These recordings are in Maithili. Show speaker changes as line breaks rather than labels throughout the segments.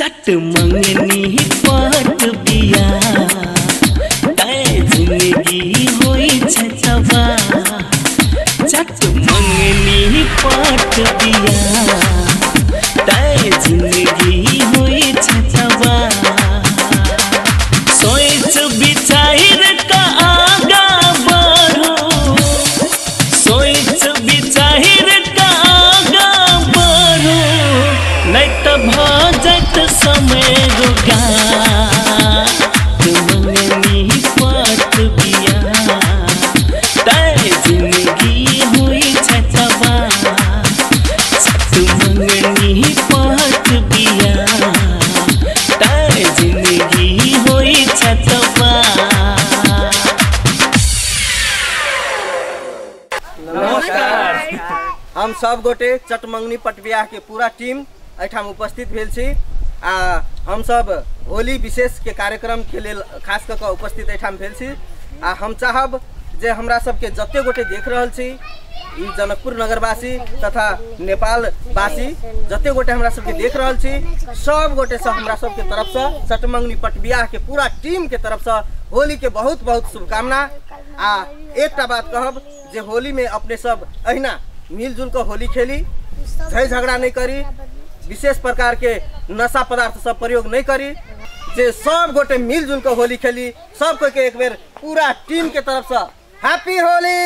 चट मंगनी पट बिया तै जिंदगी होई छै तबाह। चट मंगनी पट बिया तै जिंदगी होई छै तबाह। सोच विचार का आगा बढ़ो, सोच विचार का आगा बढ़ो, नहीं तो भ जात समय रोगा। मंगनी पट बिया तै जिंदगी होई छै तबाह। चट मंगनी पट बिया तै जिंदगी होई छै तबाह।
नमस्कार, हम सब गोटे चटमंगनी पटबियाह के पूरा टीम एहिठाम उपस्थित भेल छी आ हम सब होली विशेष के कार्यक्रम के लेल खास कऽ उपस्थित एहिठाम भेल छी। आ हम चाहब जे हमरा सबके जते गोटे देख रहल छी ई जनकपुर नगरवासी तथा नेपालवासी जते गोटे हमरा सबके देख रहल छी सब गोटे से हमरा सबके तरफसँ चटमंगनी पटबियाह के पूरा टीम के तरफसँ होली के बहुत बहुत शुभकामना। आ एकटा बात कहब जे होली में अपने सब अहिना मिलजुल कऽ होली खेली, झै झगड़ा नहीं करी, विशेष प्रकार के नशा पदार्थ सब प्रयोग नहीं करी, जे सब गोटे मिलजुल कऽ होली खेली। सब कोई के एक बेर पूरा टीम के तरफ से हैप्पी होली।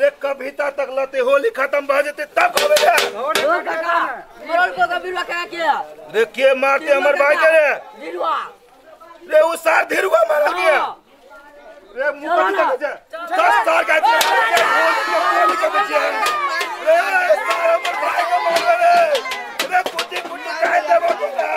रे कविता तक लते होली खत्म भ जेते तब होबे रे।
और काका मरल को बिलवा का के
रे के मारते हमर भाई के रे
बिलवा
रे उ सार धीरुआ मारल गया रे मुंह कविता के 10 साल का होली के बच्चे रे सार हमर भाई के मारल रे रे कुटी कुटी काहे देबो तोरा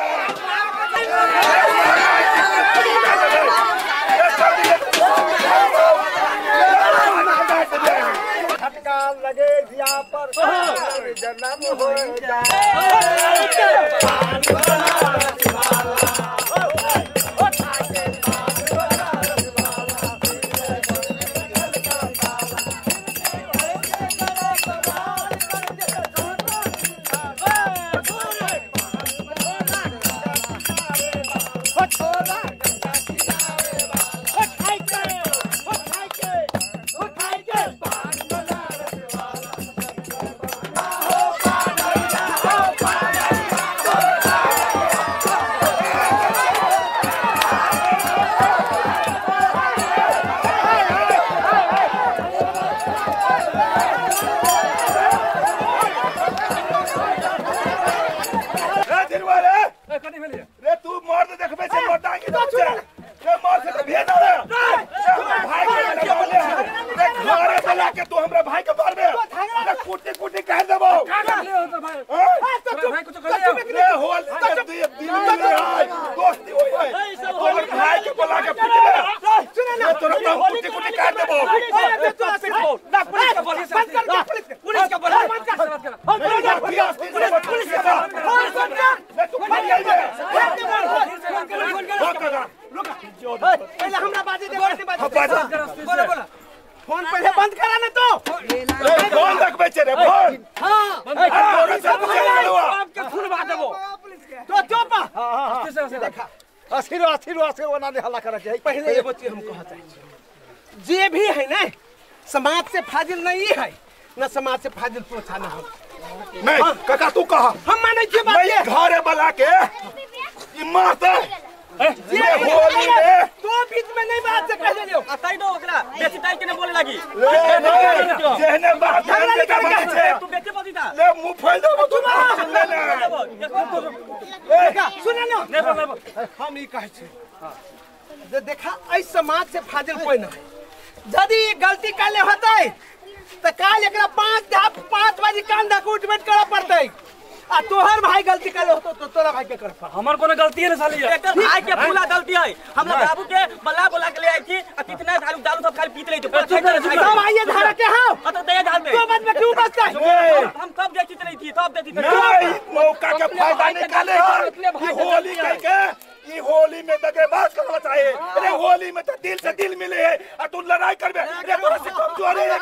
झटका लगे जिया पर जन्म हो जाए।
रे तू मर्द देखबे छै मर्दांगी देखबे रे मर्द से भेज रे भाई के बोले रे घरे बोला के तू हमरा भाई के मारबे रे कुटी कुटी कह देबो
का कर ले हो भाई भाई कुछ कर ले
रे होल दिल में है दोस्ती होई है तोर भाई के बोला के पिटबे
सुन ना
तोरा तो कुटी कुटी काट देबो
ना पुलिस का बोल पुलिस का बोल
पुलिस का तू मर जाइबे
पहले हमरा बाजे दे बोलो बोलो फोन पहले बंद करा ना तो
रे फोन रखबे छे रे फोन
हां
तोरा सब चलवा
आपके खून बहा देबो
तो चुप
हां
देखा अस्थिर अस्थिर अस्थिर ओना दे हल्ला करे छै। पहले एगो चीज हम कह चाहै छी जे भी है ना समाज से फाजिल नहीं है ना समाज से फाजिल पोछा ना हम
नहीं काका तू कहा
हम मानै छी बात
नहीं घरे बला के ई मारते ये होली में
तो बीच में नहीं बात से कह लियो
आ ताई दो ओकरा बेसी ताई के ने बोले लागी
ले नहीं जेहने बात करे छै
तू बेचे पति था
ले मुंह फैल देबो तू ले ले
देखा सुन ना
नहीं बोल
हम ई कहै छी जे देखा एहि समाज से फाजिल कोई ना यदि ई गलती काले होतै त काल एकरा 5 बजे कान धक उठ बैठ करऽ पड़तै आ तोहर भाई गलती करे होतो तो तोरा भाई के कर पड़
हमर कोनो गलती है ना साली
एकर भाई के पूरा गलती है। हमरा बाबू के बला बोला के ले आई थी आ कितना दारू दारू सब खाली पीत रही थी
सब आइए धारा के हां
तो दया धार में
तो बाद में क्यों बचता है
हम सब देखती रही थी सब देखती
नहीं मौका के फायदा निकाले होली कह के ई होली में दगेबाज करना चाहिए। अरे होली में तो दिल से दिल मिले है आ तू लड़ाई करबे रे तोरा से कमजोर है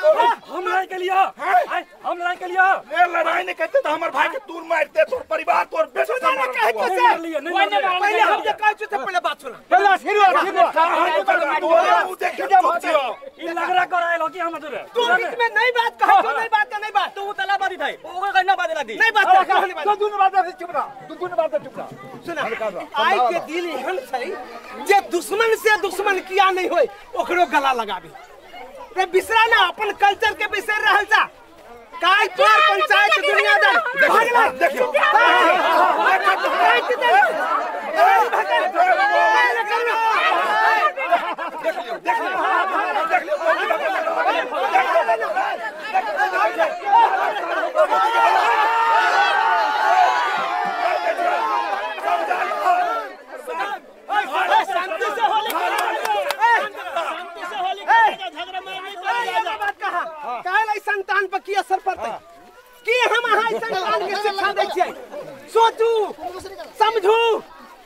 हम लड़ाई के लिए हम लड़ाई के लिए
रे लड़ाई नहीं करते तो हमर भाई के तूर मारते तोर परिवार तोर बेटा
ना कहे के से पहले हम जे कहै छी से पहले बात सुन
पहले शुरू
शुरू
ई लगरा करायल हो कि हम तोरे
तू बीच में नहीं बात कहे तो नहीं बात नहीं बात
तू तला बादी थाई ओकर कहना बात लागी
नहीं बात
तो दुनु बात से चुप रह तू दुनु बात से चुप रह
सुन आई के दिल एहन छै जे दुश्मन से दुश्मन किया नहीं होय ओकरो गला लगाबी रे बिसरा ना अपन कल्चर के बिसर रहल जा काय तोर पंचायत दुनियादार भागला
देखियो
शांति से होली शांति से होली झगड़ा में बात कहा काहे संतान पर की असर पड़तै की हम अहाँ संतान के शिक्षा दै छियै सोचू समझू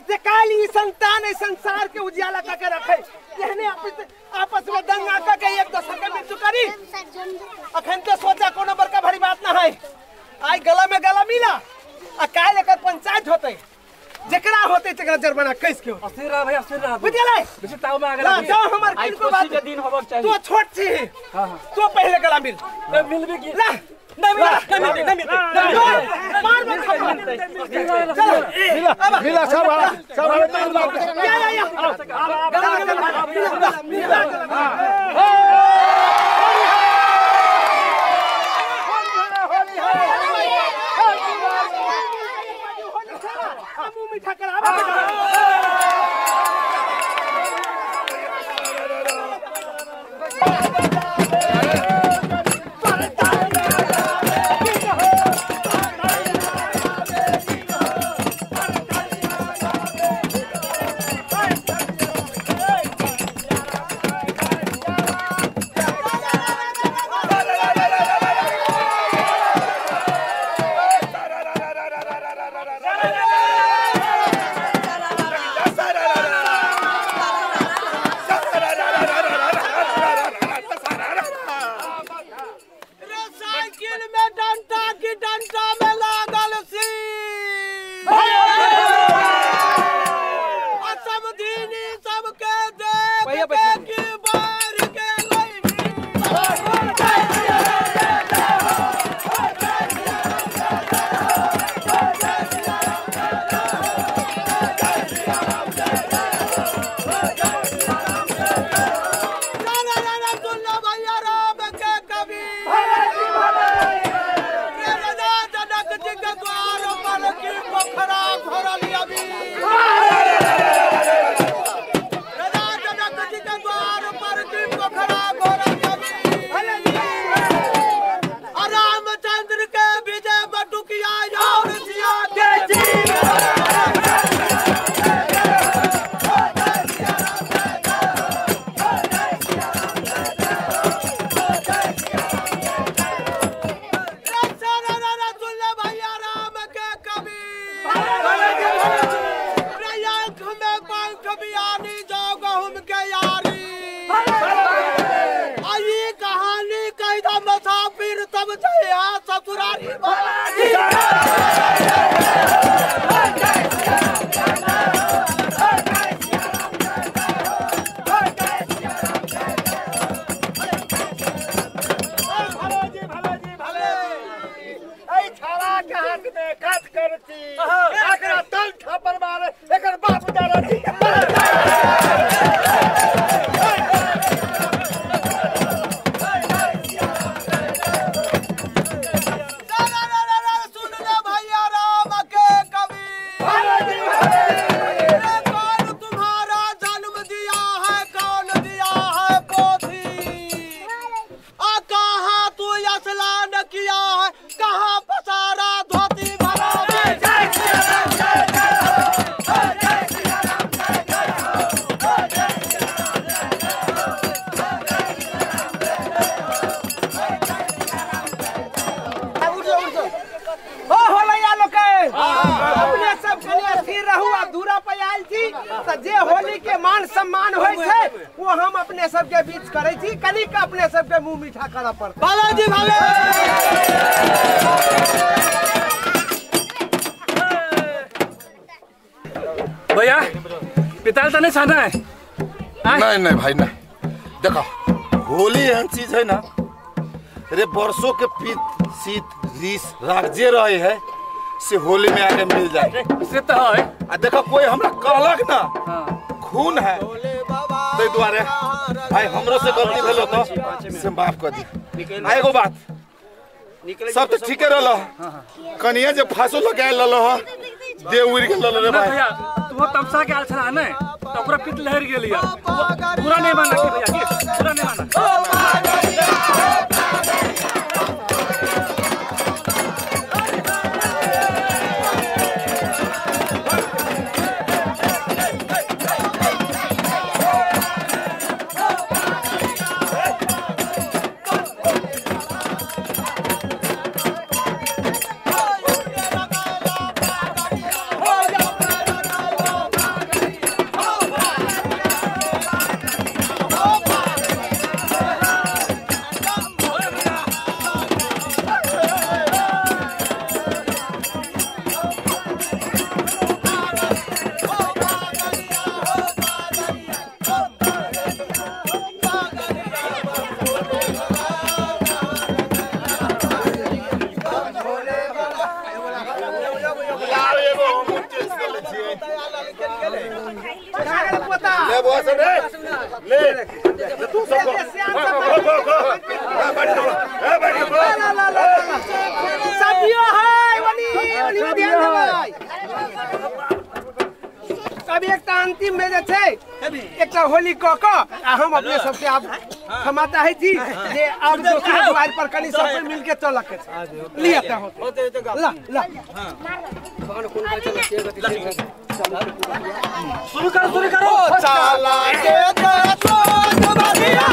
जे काल्हि ई संतान एहि संसार के उजियाला कऽ के रखै एहने आपस में दंगा कऽ के एक दोसर के मृत्यु करी। अखन तो सोचा कोनो बड़का भारी बात ना है आई गला में गला मिला आ काल्हि एकर पंचायत होतै जेकरा होतै तेकरा जुर्माना कैस के होतै।
अस्थिर रह भाई अस्थिर रह
बुझलै
बेसी ताव में आ गेला
जाओ हमर किनको बात
के दिन होबक चाही
तो छोट छी हां तो पहले गला मिल
मिलबे की
ला
नहीं मिला नहीं मिलते नहीं मिलते
मार मत चलो
मिला मिला सब आ सब
या या या गला मिला मिला। ससुरारी बालाजी। जे होली के मान सम्मान होय छै वो हम अपने सबके बीच करै छी, कनिक अपने सबके मुंह मीठा करऽ पड़त। बालाजी भाले।
भैया पिताल तो नहीं छाना है?
नहीं नहीं भाई नहीं, देखो होली एहन चीज है ना रे, बरसों के पीत शीत रीस राग जे रहे है से होली में आके मिल जाए
से तो है।
आ देखो कोई हमरा कहलक ना खून है तै दुआरे भाई हमरो से गलती भेलो तो से माफ कर दी। आ एगो बात सब तो ठीके रहल, कनिया जे फांसो लगा लेलो ह दे उड़ गेल रे भाई।
भैया तू तमसा के आल छला ने तो ओकरा पित लहर गेल या पूरा नहीं माना के भैया के पूरा नहीं माना।
ले तू सब
अब एक अंतिम में जे छै एकटा होली क क आ हम अपने सबके आब क्षमा चाहै छी जे आब दोसर द्वार पर कनि सब कोइ मिल के चलक के छै। लिअ त होते ला ला
शुरू करो शुरू करो।
चला के तो बधिया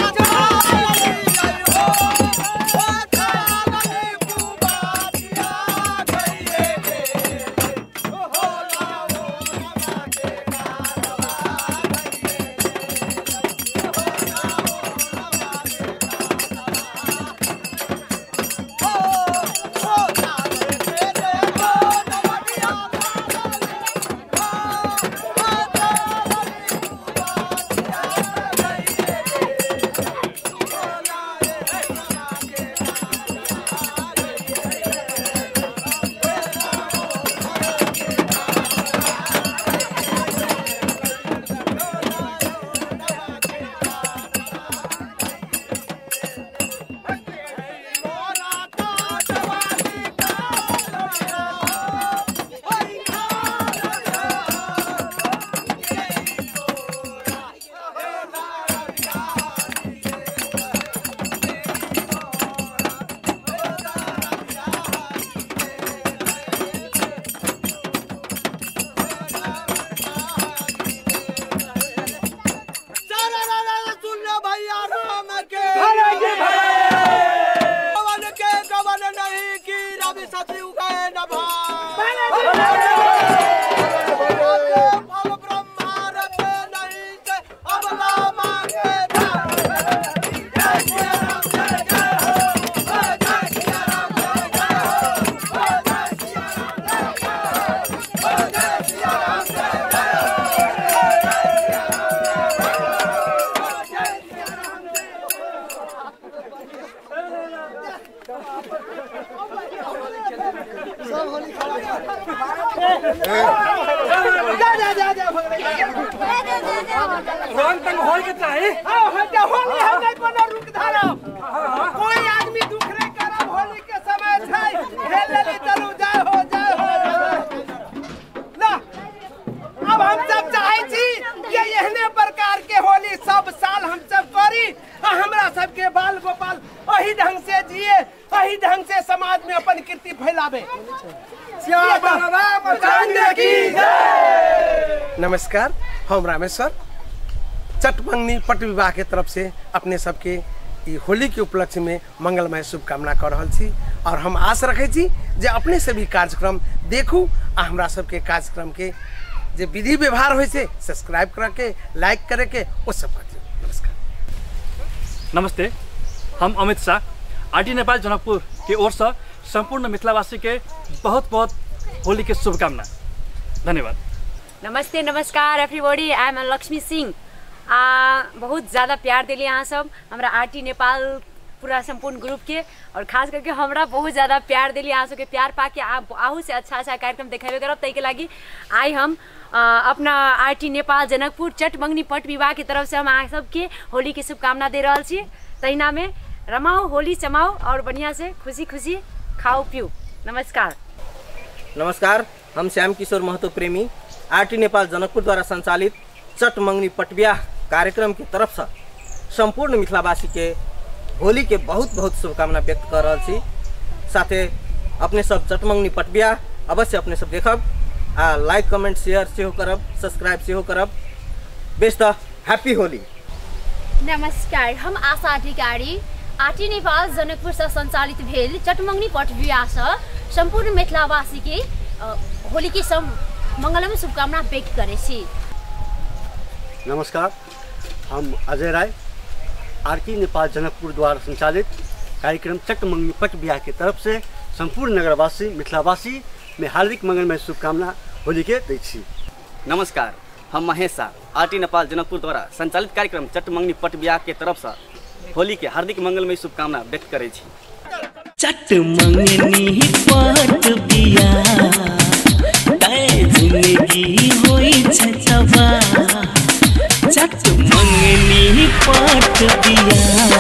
सब होली खेला जा जा जा जा
रंग तंग होय के चाही।
हां होली है नहीं कोनो रुक धरब कोई आदमी दुख नहीं करब। होली के समय छै खेल लेली चलू जय हो जय हो। ला अब हम सब चाहे छी जे एहने प्रकार के होली सब साल हम सब करी आ हमरा सबके बाल गोपाल एही ढंग से जिए एही ढंग से समाज में अपन कीर्ति फैलावे।
की जय।
नमस्कार, हम रामेश्वर चटमंगनी पट विवाह के तरफ से अपने सबके ई होली के उपलक्ष्य में मंगलमय शुभकामना कर रहल छी और हम आश रखे छी जे अपने से भी कार्यक्रम देखू आ हमरा सबके कार्यक्रम के जे विधि व्यवहार होइ छै सब्सक्राइब करके लाइक करके ओ सब कर दियौ। नमस्कार।
नमस्ते, हम अमित शाह आरटी नेपाल जनकपुर के ओर से संपूर्ण मिथिलावासी के बहुत बहुत होली के शुभकामना। धन्यवाद।
नमस्ते नमस्कार everybody, I am Lakshmi Singh. आ बहुत ज़्यादा प्यार दिली अहाँ सब हमरा आरटी नेपाल पूरा संपूर्ण ग्रुप के और खास करके हमरा बहुत ज़्यादा प्यार दिली। अहाँ सबके प्यार पाके आहू से अच्छा अच्छा कार्यक्रम देखेबे करब। ताहिके लागि आइ हम अपना आरटी नेपाल जनकपुर चटमंगनी पट विवाह के तरफ से हम अहाँ सबके होली के शुभकामना दे रहल छी। तहिना में रमाओ होली चमाओ और बढ़िया से खुशी खुशी खाओ पियो। नमस्कार।
नमस्कार, हम श्याम किशोर महतो प्रेमी आरटी नेपाल जनकपुर द्वारा संचालित चटमंगनी पटबियाह कार्यक्रम के तरफ से संपूर्ण मिथिलावासी के होली के बहुत बहुत शुभकामना व्यक्त कर रहल छी। साथे अपने सब चटमंगनी पटबियाह अवश्य अपने सब देखब आ लाइक कमेंट शेयर सेहो करब, सब्सक्राइब सेहो करब। बेस त हैप्पी होली।
नमस्कार, हम आशा अधिकारी आरटी नेपाल जनकपुर से संचालित भेल चटमंगनी पट विवाह से संपूर्ण मिथिलावासी के होली के मंगलमय शुभकामना व्यक्त करै छी।
नमस्कार, हम अजय राय आरटी नेपाल जनकपुर द्वारा संचालित कार्यक्रम चटमंगनी पट बियाह के तरफ से संपूर्ण नगरवासी मिथिलावासी में हार्दिक मंगलमय शुभकामना होली के दै छी।
नमस्कार, हम महेश शाह आरटी नेपाल जनकपुर द्वारा संचालित कार्यक्रम चटमंगनी पट बियाह के तरफ से होली के हार्दिक मंगलमय शुभकामना व्यक्त करै छी।
चटमंगनी पट बियाह तै जिंदगी होई छै तबाह। चटमंगनी पट बियाह।